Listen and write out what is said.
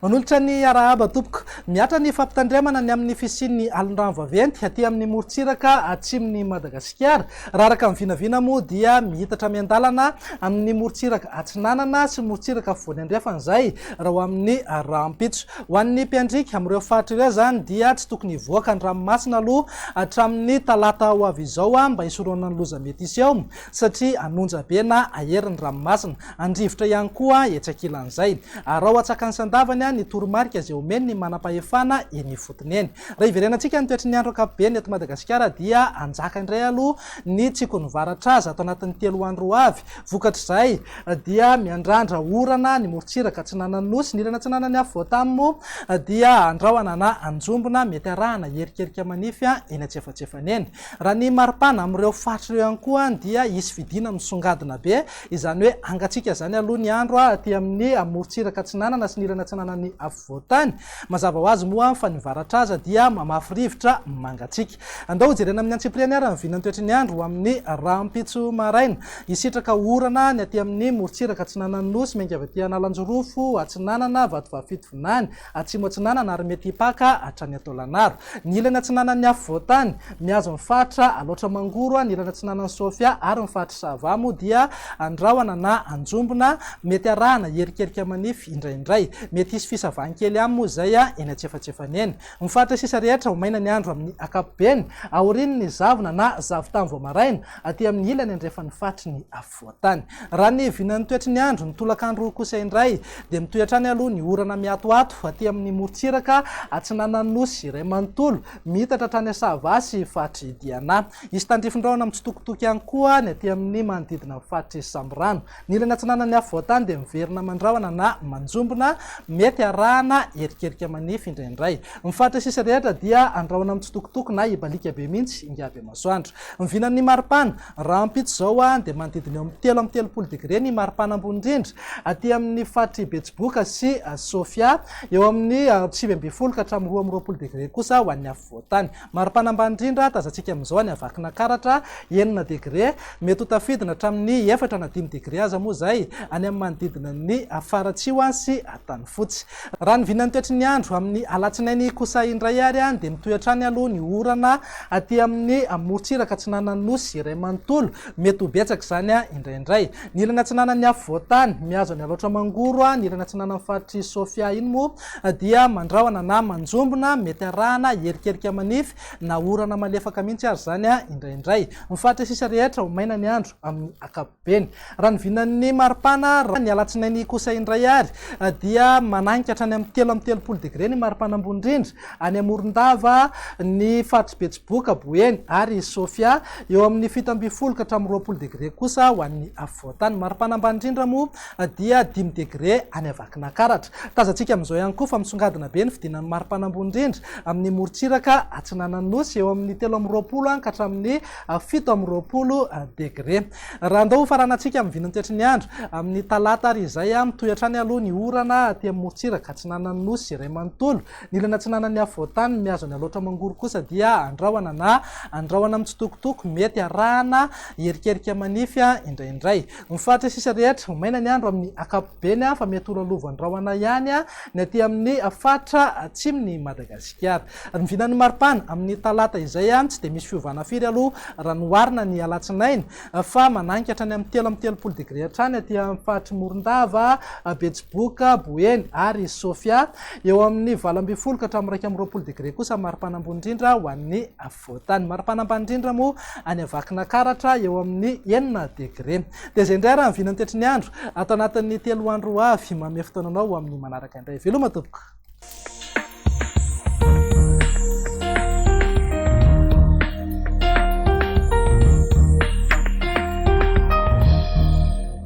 Manolotra ny arahaba tompoko. Mihatra ny fampitandremana ny amin'ny fisian'ny alon-drano vaventy aty amin'ny morontsiraka atsimon'i Madagasikara. Raha araka ny vinavina moa dia mihitatra miandalana amin'ny morontsiraka atsinanana sy morontsiraka afovoany andrefana izay raha ho amin'ny rahampitso. Ho an'ny mpiandriaka amin'ireo faritra ireo izany dia tsy tokony hivoaka ny ranomasina aloha hatramin'ny talata ho avy izao mba hisorohana ny loza mety hiseho satria hanonja be na hahery ny ranomasina. Handrivotra ihany koa etsy ankilan'izay. Araho antsakany sy andavany ny toromarika izay omen'ny manam-pahefana eny ifotony eny. Raha hiverenantsika ny toetry ny andro ankapobeny eto Madagasikara dia hanjaka indray aloha ny tsikon'ny varatraza ato anatin'ny 3 andro ho avy. Vokatr'izay dia miandrandra orana ny morontsiraka atsinanan'ny Nosy. Ny ilany atsinanan'ny afovoantany moa dia andrahona na anjombona mety arahana erikerika manify eny antsefatsefany eny. Raha ny maripana amin'ireo faritra ireo ihany koa dia hisy fidina misongadina be, izany hoe hangatsiaka izany aloha ny andro aty amin'ny morontsiraka atsinanana sy ny ilany atsinanan'ny afovoantany. Mazava ho azy moa fa ny varatraza dia mamafy rivotra mangatsiaka. Andao hojerena amin'ny antsipiriany ary ny vinantoetry ny andro ho amin'ny rahampitso maraina. Hisitraka orana ny aty amin'ny morontsiraka atsinanan'ny Nosy, miainga avy aty Analanjirofo, Atsinanana, Vatovavy Fitovinany, Atsimo Atsinanana ary mety hipaka hatrany Taolagnaro. Ny ilany atsinanan'ny afovoantany, mihazo ny faritra Alaotra Mangoro, ny ilany atsinanan'i Sofia ary ny faritr'i Sava moa dia andrahona na anjombona, mety arahana hierikerika manify indraindray. Mety hisy fisavany kely ihany moa izay eny antsefatsefany eny. Ny faritra sisa rehetra ho maina ny andro amin'ny ankapobeny, aorian'ny zavona na zavon-tany vao maraina, aty amin'ny ilany andrefan'ny faritry ny afovoantany. Raha ny vinan'ny toetry ny andro, ny tolakandro kosa indray dia mitohy hatrany aloha ny orana miatoato aty amin'ny morontsiraka atsinanan'ny Nosy iray manontolo, miitatra hatrany Sava sy faritr'i Diana. Hisy tandrifin-drahona mitsitokotoko ihany koa ny aty amin'ny manodidina ny faritr'i Sambirano. Ny ilany atsinanan'ny afovoantany dia miverina mandrahona na manjombona, mety arahana erikerika manify indraindray. Ny faritra sisa rehetra dia andrahona mitsitokotoko na hibaliaka be mihitsy ingahy masoandro. Ny vinan'ny maripana, rahampitso izao dia manodidina eo amin'ny 33 degre ny maripana ambony indrindra aty amin'ny faritr'i Betsiboka sy Sofia, eo amin'ny 19 ka hatramin'ny 22 degre kosa ho an'ny afovoantany. Maripana ambany indrindra tazantsika amin'izao any Vakinankaratra, 6 degre, mety ho tafidina hatramin'ny 4 na 5 degre aza moa izay any amin'ny manodidina ny Faratsiho sy Antanifotsy. Raha ny vinan'ny toetry ny andro amin'ny alatsinainy kosa indray ary dia mitohy hatrany aloha ny orana aty amin'ny morontsiraka atsinanan'ny Nosy iray manontolo, mety ho betsaka izany indraindray. Ny ilany atsinanan'ny afovoantany, mihazo an'i Alaotra Mangoro, ny ilany atsinanan'ny faritr'i Sofia iny moa dia mandrahona na manjombona, mety arahana erikerika manify na orana malefaka mihitsy aza izany indraindray. Ny faritra sisa rehetra ho maina ny andro amin'ny ankapobeny. Raha ny vinan'ny maripana ny alatsinainy kosa indray ary dia mananika hatrany amin'ny 33 degre ny maripana ambony indrindra any Morondava, ny faritr'i Betsiboka, Boeny ary Sofia. Eo amin'ny 17 ka hatramin'ny 20 degre kosa ho an'ny afovoantany. Maripana ambany indrindra moa dia 5 degre any Vakinankaratra. Tazantsika amin'izao ihany koa fa misongadina be ny fidinan'ny maripana ambony indrindra amin'ny morontsiraka atsinanan'ny Nosy, eo amin'ny 23 ka hatramin'ny 27 degre. Raha andao hofaranantsika amin'ny vinantoetry ny andro, amin'ny talata ary izay, mitohy hatrany aloha ny orana aty amin'ny morontsiraka atsinanan'ny Nosy iray manontolo. Ny ilany atsinanan'ny afovoantany mihazo an'i Alaotra Mangoro kosa dia andrahona na andrahona mitsitokotoko, mety arahana erikerika manify indraindray. Ny faritra sisa rehetra, ho maina ny andro amin'ny ankapobeny fa mety ho lalovandrahona ihany ny aty amin'ny faritra atsimon'i Madagasikara. Ny vinan'ny maripana amin'ny talata izay tsy dia misy fiovana firy aloha raha noharina ny alatsinainy fa mananika hatrany amin'ny 33 degre hatrany aty amin'ny faritr'i Morondava, Betsiboka, Boeny ary Sofia. Eo amin'ny 18 ka hatramin'ny 21 degre kosa maripana ambony indrindra ho an'ny afovoantany. Maripana ambany indrindra moa any Vakinankaratra eo amin'ny 6 degre. Dia izay indray raha ny vinan'ny toetry ny andro ato anatin'ny 3 andro ho avy. Manome fotoana anao ho amin'ny manaraka indray. Veloma tompoko.